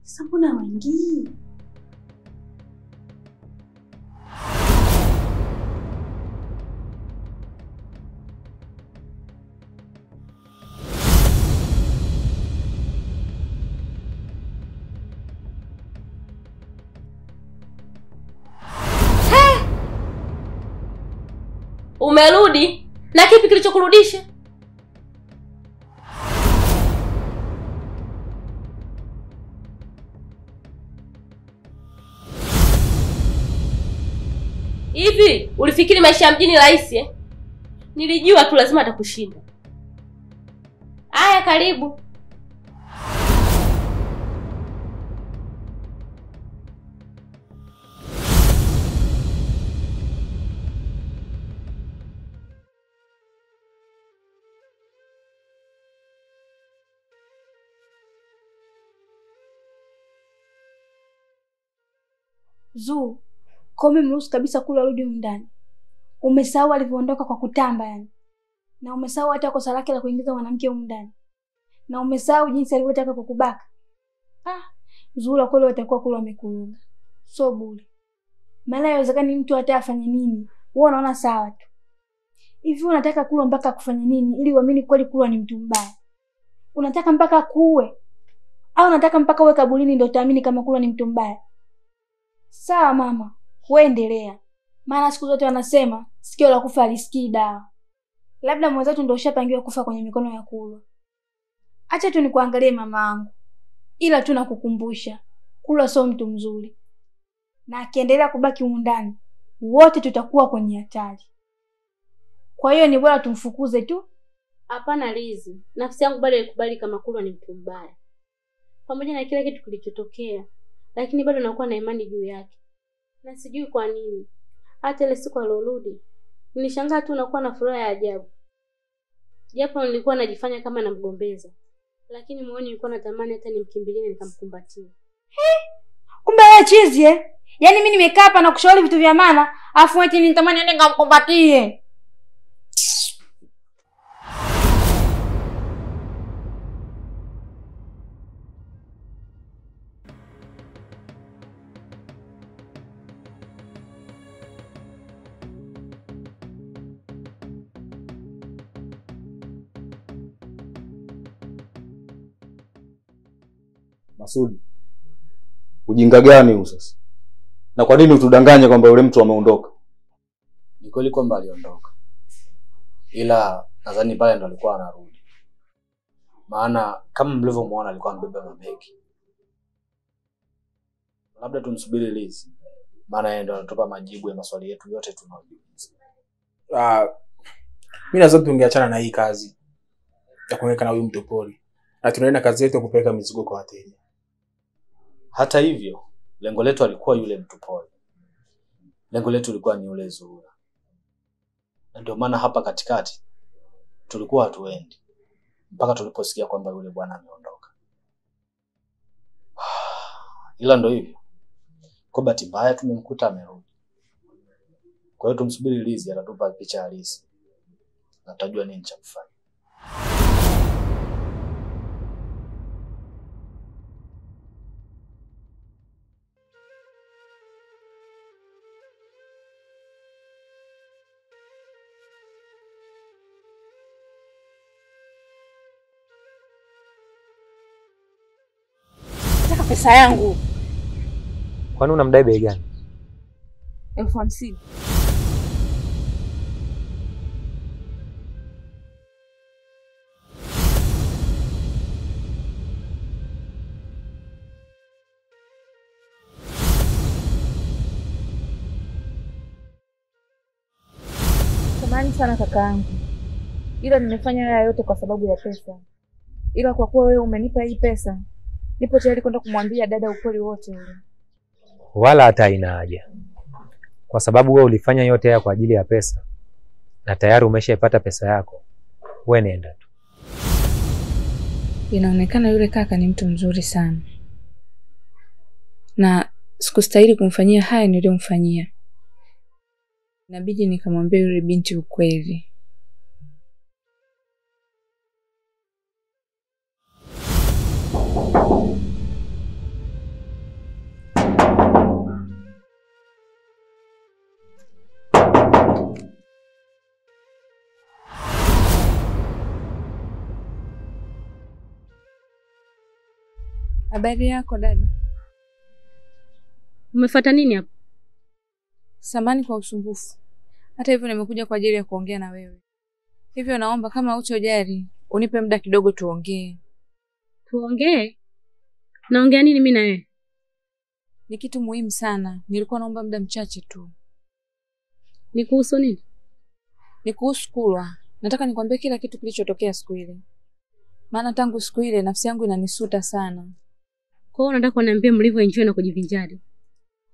Sasa mbona waingii? Umerudi? Na kipi kilichokurudisha? Hivi ulifikiri maisha ya mjini rahisi eh? Nilijua tu lazima atakushinda. Aya, karibu. Zuu, kwa mimi mruhusu kabisa Kulwa arudi humu ndani. Umesahau alivyoondoka kwa kutamba yani. Na umesahau hata kosa lake la kuingiza mwanamke humu ndani. Na umesahau jinsi alivyotaka kukubaka. Ah, Zuu kweli atakuwa Kulwa amekuruga. So bure. Maana haiwezekani mtu hata afanye nini. Wewe unaona sawa tu. Hivi unataka Kulwa mpaka kufanya nini ili uamini kweli Kulwa ni mtu mbaya? Unataka mpaka kuue? Au unataka mpaka uwe kaburini ndio utaamini kama Kulwa ni mtu mbaya? Sawa mama, wewe. Maana siku zote wanasema sikio la kufa halisikii dawa. Labda mwenzetu ndio ushapangiwa kufa kwenye mikono ya Kulwa. Acha tu nikuangalie mama yangu. Ila tu nakukumbusha, Kulwa sio mtu mzuri. Na akiendelea kubaki humu ndani, wote tutakuwa kwenye hatari. Kwa hiyo ni bora tumfukuze tu. Hapana Lizi, nafsi yangu bado haikubali kama Kulwa ni mtu mbaya. Pamoja na kila kitu kilichotokea, lakini bado nakuwa na imani juu yake. Na sijui kwa nini. Hata ile siku alorudi, nilishangaa tu nakuwa na furaha ya ajabu. Japo nilikuwa najifanya kama namgombeza, lakini moyoni nilikuwa natamani hata nimkimbilie nikamkumbatie. Kumbe wewe chizi eh? Yaani mimi nimekaa hapa na kushauri vitu vya maana, afu eti nitamani niende nikamkumbatie. Masudi, ujinga gani huu sasa? Na kwa nini utudanganye kwamba yule mtu ameondoka? Ni kweli kwamba aliondoka. Ila nadhani pale ndo alikuwa anarudi. Maana kama mlivyomuona alikuwa amebeba mabegi. Labda tumsubiri Liz. Maana yeye ndo anatupa majibu ya maswali yetu yote tunayojiuliza. Mimi nadhani tungeachana na hii kazi ya kuweka na huyu mtu pori. Na tunaenda kazi yetu kupeleka mizigo kwa wateja. Hata hivyo, lengo letu alikuwa yule mtu pori. Lengo letu lilikuwa ni yule Zuhura. Na ndio maana hapa katikati tulikuwa hatuendi mpaka tuliposikia kwamba yule bwana ameondoka. Ila ndio hivyo. Kwa bahati mbaya tumemkuta amerudi. Kwa hiyo tumsubiri Liz atatupa picha halisi. Na tutajua nini cha kufanya. Pesa yangu. Kwani unamdai bei gani? 50,000. Samahani sana kakaangu. Ila nimefanya haya yote kwa sababu ya pesa. Ila kwa kuwa wewe umenipa hii pesa, nipo tayari kwenda kumwambia dada ukweli wote ule. Wala hata haina haja. Kwa sababu wewe ulifanya yote haya kwa ajili ya pesa na tayari umeshaipata pesa yako. Wewe nenda tu. Inaonekana yule kaka ni mtu mzuri sana. Na sikustahili kumfanyia haya niliyomfanyia. Inabidi nikamwambia yule binti ukweli. Habari yako dada? Umefuata nini hapa? Samahani kwa usumbufu. Hata hivyo nimekuja kwa ajili ya kuongea na wewe. Hivyo naomba kama hutojali unipe muda kidogo tuongee. Tuongee? Naongea nini mimi na wewe? Ni kitu muhimu sana. Nilikuwa naomba muda mchache tu. Ni kuhusu nini? Ni kuhusu Kulwa. Nataka nikwambie kila kitu kilichotokea siku ile. Maana tangu siku ile nafsi yangu inanisuta sana. Kwa hiyo unataka kuniambia mlivyo enjoy na kujivinjari?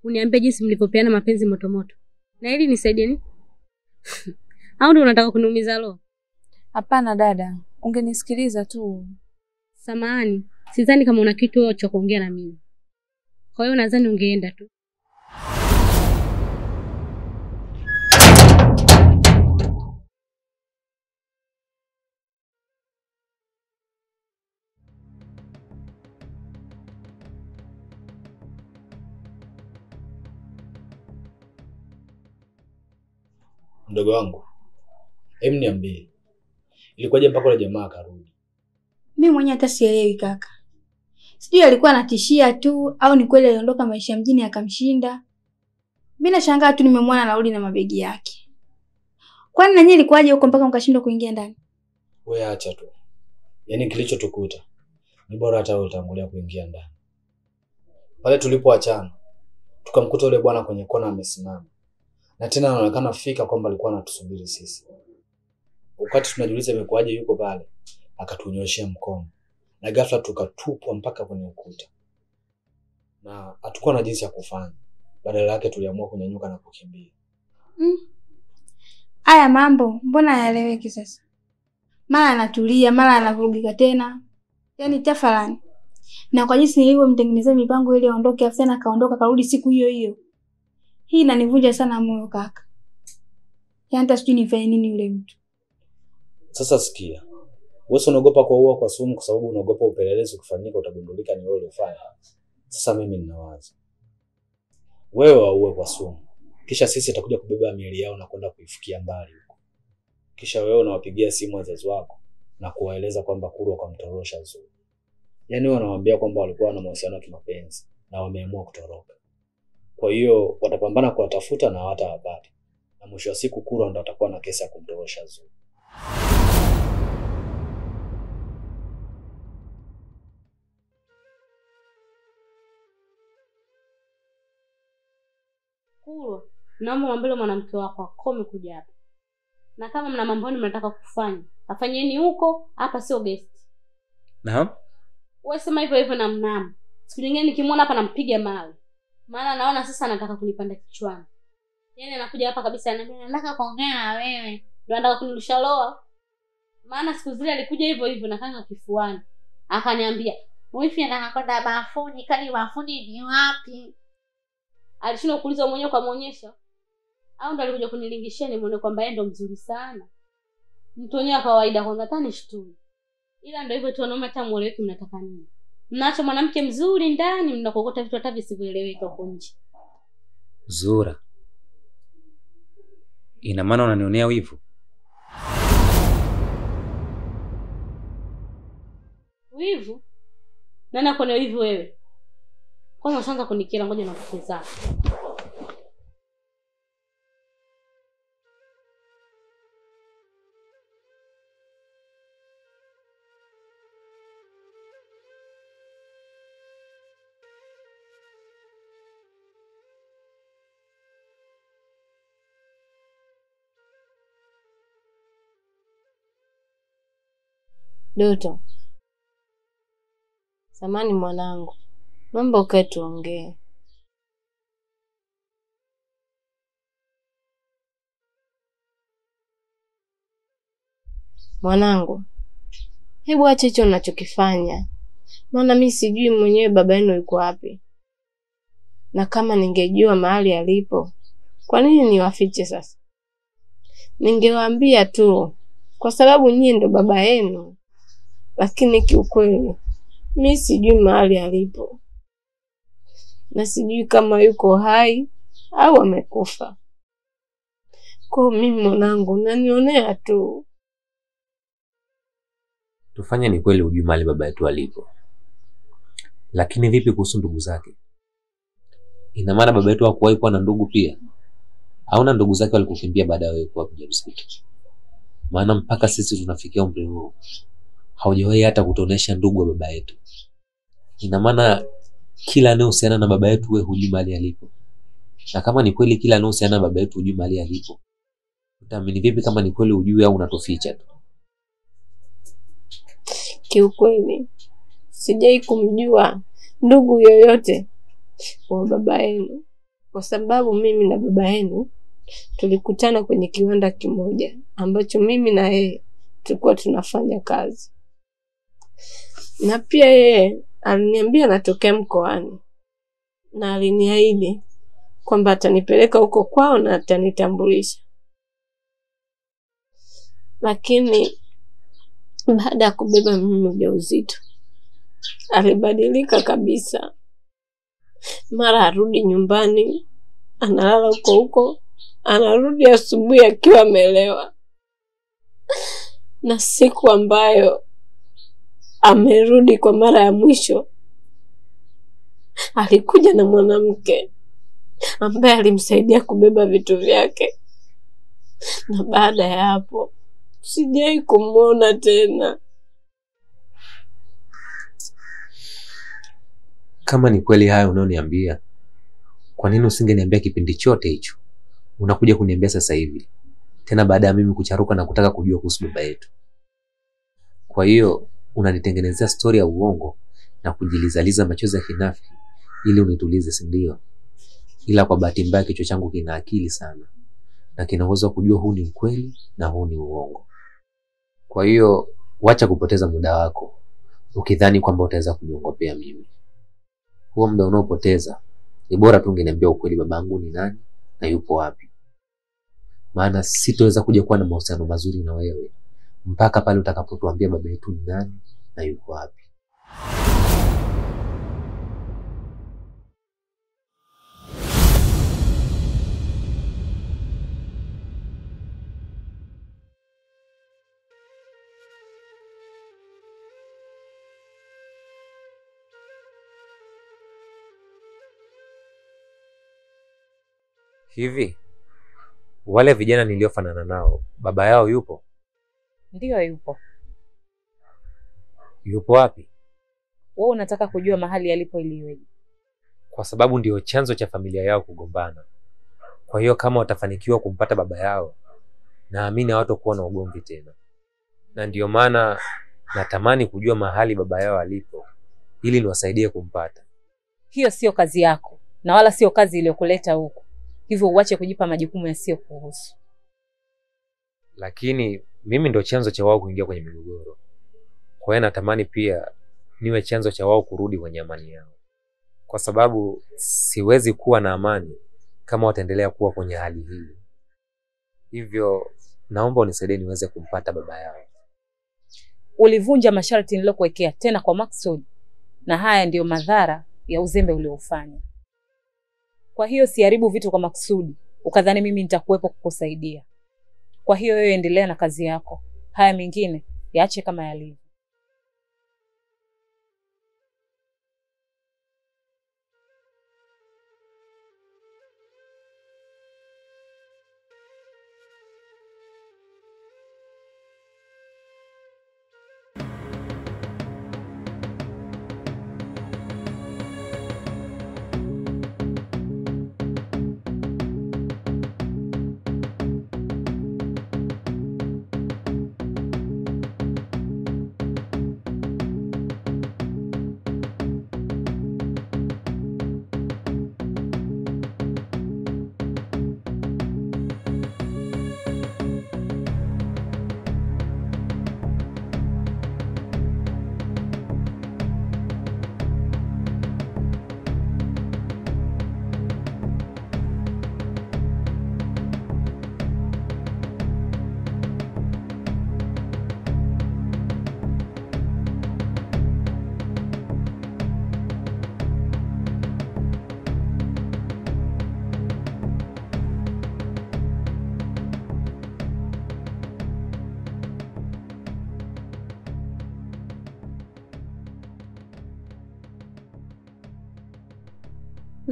Uniambie jinsi mlivyopeana mapenzi moto moto. Na ili nisaidie nini? Au ndio unataka kuniumiza roho? Hapana dada, ungenisikiliza tu. Samahani, sidhani kama una kitu cha kuongea na mimi. Kwa hiyo nadhani ungeenda tu. Mdogo wangu, hebu niambie, ilikuwaje mpaka yule jamaa akarudi? Mimi mwenyewe hata sielewi kaka. Sijui alikuwa anatishia tu au ni kweli aliondoka maisha mjini akamshinda. Mimi nashangaa tu nimemwona anarudi na mabegi yake. Kwani na nyinyi ilikuwaje huko mpaka mkashindwa kuingia ndani? Wewe acha tu. Yaani kilichotukuta ni bora hata wewe utangulia kuingia ndani. Pale tulipoachana tukamkuta yule bwana kwenye kona amesimama. Na tena anaonekana fika kwamba alikuwa anatusubiri sisi. Wakati tunajiuliza imekuwaje yuko pale, akatunyoshia mkono. Na ghafla tukatupwa mpaka kwenye ukuta. Na hatukuwa na jinsi ya kufanya. Badala yake tuliamua kunyanyuka na kukimbia. Haya mambo mbona hayaeleweki sasa? Mara anatulia, mara anavurugika tena. Yaani tafalani. Na kwa jinsi nilivyomtengenezea mipango ili aondoke, afu tena kaondoka karudi siku hiyo hiyo. Hii inanivunja sana moyo kaka. Yaani hata sijui nifanye nini yule mtu. Sasa sikia. Wewe unaogopa kuua kwa sumu kwa sababu unaogopa upelelezi ukifanyika utagundulika ni wewe uliyofanya. Sasa mimi ninawaza. Wewe waue kwa sumu. Kisha sisi tutakuja kubeba miili yao na kwenda kuifukia mbali huko. Kisha wewe unawapigia simu wazazi wako na kuwaeleza kwamba Kulwa kamtorosha Zuu. Yaani wewe unawaambia kwamba walikuwa na mahusiano ya kimapenzi na wameamua kutoroka. Kwa hiyo watapambana kuwatafuta na hawatawapata. Na mwisho wa siku Kulwa ndo atakuwa na kesi ya kumtorosha Zuu. Kulwa, naomba mwambie mwanamke wako akome kuja hapa. Na kama mna mambo mnataka kufanya, afanyeni huko, hapa sio guest. Naam. Wewe sema hivyo hivyo na mnamu. Siku nyingine nikimwona hapa nampiga mawe. Maana naona sasa anataka kunipanda kichwani. Yaani anakuja hapa kabisa ananiambia nataka kuongea na wewe. Ndio anataka kunirusha loa. Maana siku zile alikuja hivyo hivyo na kanga kifuani. Akaniambia, "Wifi anataka kwenda bafuni, kani bafuni ni wapi?" Alishindwa kuuliza mwenyewe kwa muonyesha. Au ndo alikuja kunilingishia nimuone kwamba yeye ndo mzuri sana. Mtu mwenyewe kawaida kwanza hata nishtui. Ila ndio hivyo tu, wanaume hata mueleweki mnataka nini. Mnaacha mwanamke mzuri ndani mnakokota vitu hata visivyoeleweka huko nje. Zura, ina maana unanionea wivu? Wivu? Nani akuonea wivu wewe? Kwanza ushaanza kunikera, ngoja nakukuza. Doto, samani mwanangu, mambo ukae tuongee. Mwanangu, hebu acha hicho unachokifanya, maana mi sijui mwenyewe baba yenu yuko wapi, na kama ningejua mahali alipo, kwa nini niwafiche sasa? Ningewaambia tu, kwa sababu nyinyi ndo baba yenu. Lakini kiukweli mi sijui mahali alipo, na sijui kama yuko hai au amekufa. Kwa mimi mwanangu, nanionea tu. Tufanye ni kweli hujui mahali baba yetu alipo, Lakini vipi kuhusu ndugu zake? Ina maana baba yetu hakuwahi kuwa na ndugu pia? Au na ndugu zake walikukimbia baada ya wewe kuwa mjamzito? Maana mpaka sisi tunafikia umri huu haujawahi hata kutuonesha ndugu wa baba yetu. Ina maana kila anayehusiana na baba yetu wewe hujui mahali alipo. Na kama ni kweli kila anayehusiana na baba yetu hujui mahali alipo, utaamini vipi kama ni kweli hujui au unatuficha tu? Kiukweli sijai kumjua ndugu yoyote wa baba yenu, kwa sababu mimi na baba yenu tulikutana kwenye kiwanda kimoja ambacho mimi na yeye tulikuwa tunafanya kazi. Na pia yeye aliniambia anatokea mkoani, na aliniahidi kwamba atanipeleka huko kwao na atanitambulisha. Lakini baada ya kubeba mimi ujauzito alibadilika kabisa. Mara arudi nyumbani analala huko huko, anarudi asubuhi akiwa amelewa. Na siku ambayo amerudi kwa mara ya mwisho alikuja na mwanamke ambaye alimsaidia kubeba vitu vyake. Na baada ya hapo sijai kumuona tena. Kama ni kweli haya unaoniambia, kwa nini usingeniambia kipindi chote hicho? Unakuja kuniambia sasa hivi, tena baada ya mimi kucharuka na kutaka kujua kuhusu baba yetu. Kwa hiyo unanitengenezea story ya uongo na kujilizaliza machozi ya kinafiki ili unitulize, si ndio? Ila kwa bahati mbaya kichwa changu kina akili sana na kina uwezo wa kujua huu ni ukweli na huu ni uongo. Kwa hiyo wacha kupoteza muda wako ukidhani kwamba utaweza kuniongopea mimi. Huo muda unaopoteza ni bora tu ungeniambia ukweli, babangu ni nani na yupo wapi. Maana sitoweza kuja kuwa na mahusiano mazuri na wewe mpaka pale utakapotuambia baba yetu ni nani na yupo wapi. Hivi wale vijana niliofanana nao, baba yao yupo? Ndiyo yupo. Yupo wapi? Wewe unataka kujua mahali alipo ili iweje? Kwa sababu ndio chanzo cha familia yao kugombana. Kwa hiyo kama watafanikiwa kumpata baba yao, naamini hawatakuwa na ugomvi tena. Na ndio maana natamani kujua mahali baba yao alipo ili niwasaidie kumpata. Hiyo sio kazi yako na wala sio kazi iliyokuleta huku. Hivyo uache kujipa majukumu yasiyokuhusu. Lakini mimi ndo chanzo cha wao kuingia kwenye migogoro. Kwa hiyo natamani pia niwe chanzo cha wao kurudi kwenye amani yao. Kwa sababu siwezi kuwa na amani kama wataendelea kuwa kwenye hali hii. Hivyo naomba unisaidie niweze kumpata baba yao. Ulivunja masharti niliyokuwekea tena kwa makusudi, na haya ndiyo madhara ya uzembe uliofanya. Kwa hiyo siharibu vitu kwa makusudi ukadhani mimi nitakuwepo kukusaidia. Kwa hiyo wewe endelea na kazi yako. Haya mengine yaache kama yalivyo.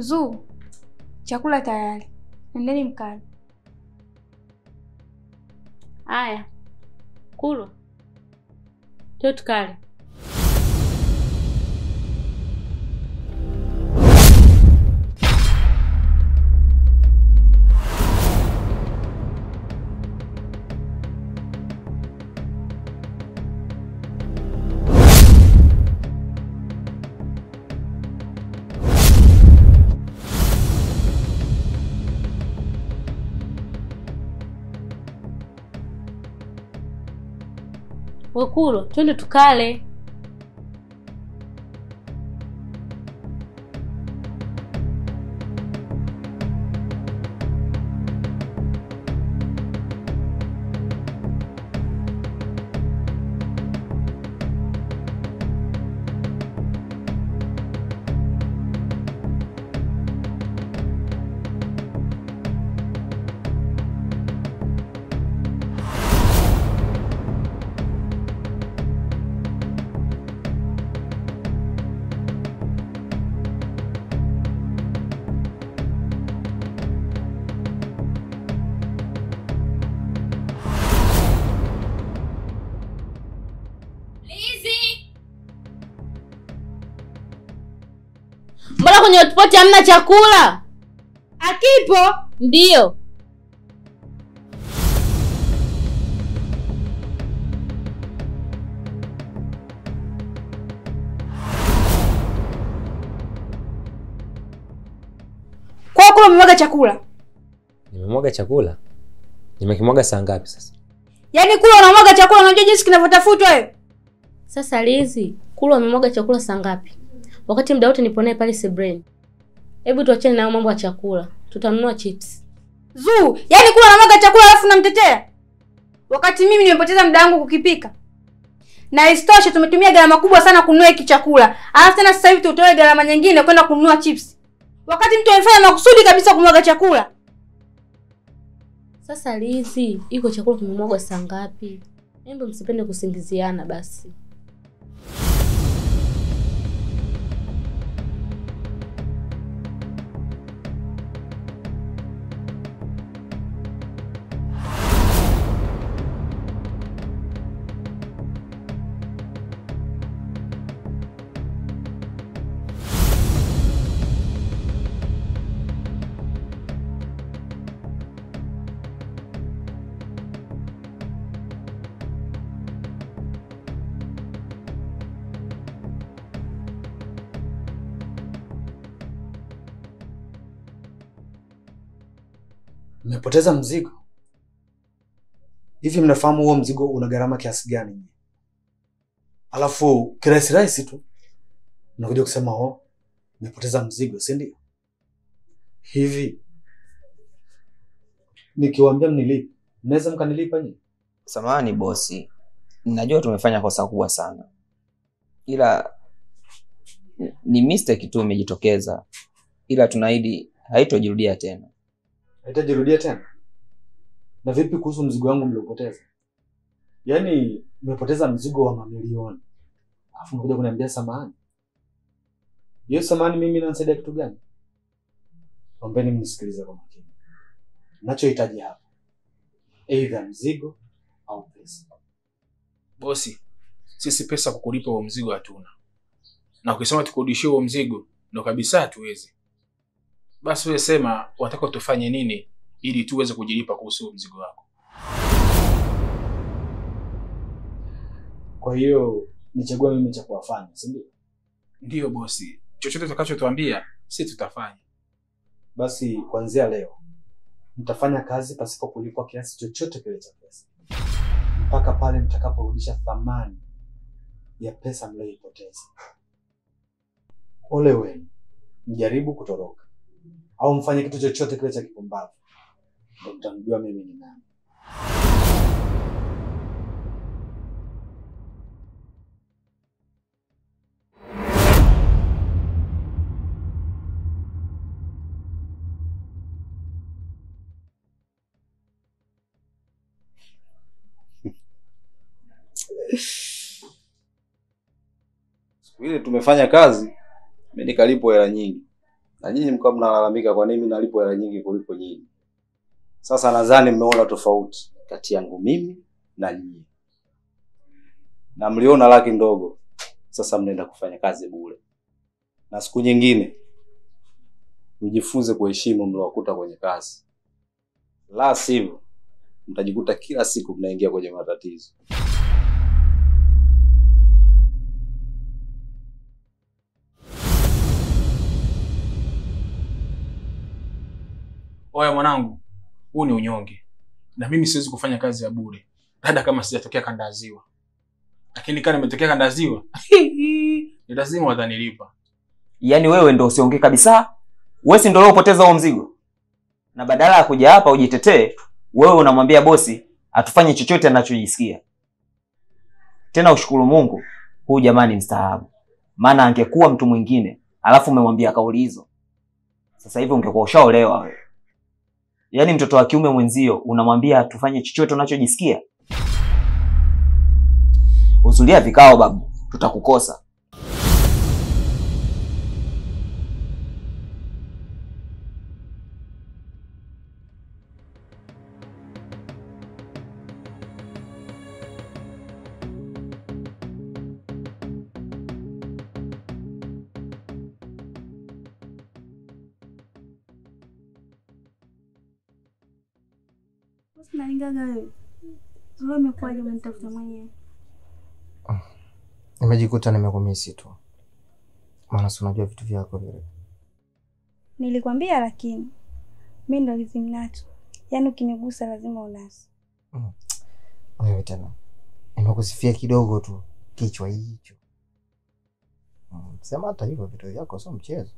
Zuu, chakula tayari. Nendeni mkale. Aya. Kulwa. Twende tukale. Wekulwa, twende tukale. Mbona kwenye hotpot hamna chakula? Akipo? Ndio. Kwa kula umemwaga chakula? Nimemwaga chakula? Nimekimwaga saa ngapi sasa? Yaani kula unamwaga chakula, unajua jinsi kinavyotafutwa wewe? Sasa Lizi, kula umemwaga chakula saa ngapi? Wakati muda wote nipo naye pale sebreni. Hebu tuachane na mambo ya chakula. Tutanunua chips. Zuu, yaani kula unamwaga chakula alafu unamtetea? Wakati mimi nimepoteza muda wangu kukipika. Na isitoshe tumetumia gharama kubwa sana kununua hiki chakula. Alafu tena sasa hivi tutoe gharama nyingine kwenda kununua chips. Wakati mtu amefanya makusudi kabisa kumwaga chakula. Sasa Lizi, iko chakula kimemwagwa saa ngapi? Hebu msipende kusingiziana basi. Mmepoteza mzigo. Hivi mnafahamu huo mzigo una gharama kiasi gani? Alafu kirahisi rahisi tu mnakuja kusema oh, nimepoteza mzigo, si ndio? Hivi nikiwaambia mnilipe, mnaweza mkanilipa nyinyi? Samahani bosi, najua tumefanya kosa kubwa sana, ila ni mistake tu imejitokeza, ila tunaahidi haitojirudia tena. Haitajirudia tena? Na vipi kuhusu mzigo wangu mliopoteza? Yaani nimepoteza mzigo wa mamilioni, alafu mnakuja kuniambia samahani. Hiyo samahani mimi inanisaidia kitu gani? Ombeni mnisikilize kwa makini. Ninachohitaji hapa either mzigo au pesa. Bosi, sisi pesa kukulipa huo mzigo hatuna. Na ukisema tukurudishie huo mzigo ndo kabisa hatuwezi. Basi wewe sema unataka tufanye nini ili tuweze kujilipa kuhusu mzigo wako. Kwa hiyo nichague mimi cha kuwafanya, si ndio? Ndio bosi, chochote utakachotuambia sisi tutafanya. Basi kuanzia leo mtafanya kazi pasipo kulipwa kiasi chochote kile cha pesa mpaka pale mtakaporudisha thamani ya pesa mlioipoteza. Ole wenu mjaribu kutoroka au mfanye kitu chochote kile cha kipumbavu, ndio mtamjua mimi ni nani. Siku ile tumefanya kazi, mimi nikalipwa hela nyingi. Na nyinyi mkawa mnalalamika kwa nini mimi nalipwa hela nyingi kuliko nyinyi. Sasa nadhani mmeona tofauti kati yangu mimi na nyinyi. Na mliona laki ndogo. Sasa mnaenda kufanya kazi bure. Na siku nyingine mjifunze kuheshimu mliowakuta kwenye kazi. La sivyo mtajikuta kila siku mnaingia kwenye matatizo. Oya mwanangu, huu ni unyonge. Na mimi siwezi kufanya kazi ya bure. Dada kama sijatokea kanda ya ziwa. Lakini kama nimetokea kanda ya ziwa, ni lazima watanilipa. Yaani wewe ndio usiongee kabisa. Wewe si ndio uliopoteza huo mzigo. Na badala ya kuja hapa ujitetee, wewe unamwambia bosi atufanye chochote anachojisikia. Tena ushukuru Mungu, huyu jamani mstaarabu. Maana angekuwa mtu mwingine, alafu umemwambia kauli hizo. Sasa hivi ungekuwa ushaolewa wewe. Yaani mtoto wa kiume mwenzio unamwambia tufanye chochote unachojisikia. Uzulia vikao babu, tutakukosa. Nalingaga wewe. Wewe umekuwaje umenitafuta mwenyewe? Nimejikuta nimekumisi tu. Maana si unajua vitu vyako vile. Nilikwambia lakini mimi ndo lizimnacho. Yaani ukinigusa lazima unasi. Wewe tena. Nimekusifia kidogo tu kichwa hicho. Sema hata hivyo vitu vyako sio mchezo.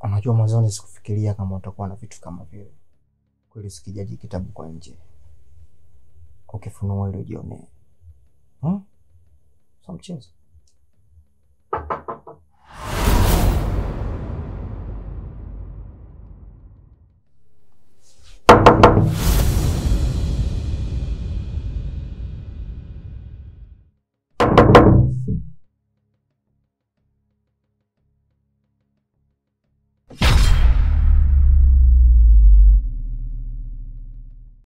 Unajua mwanzoni sikufikiria kama utakuwa na vitu kama vile. Kweli sikijaji kitabu kwa nje. Ukifunua ile ujionee. Sio mchezo.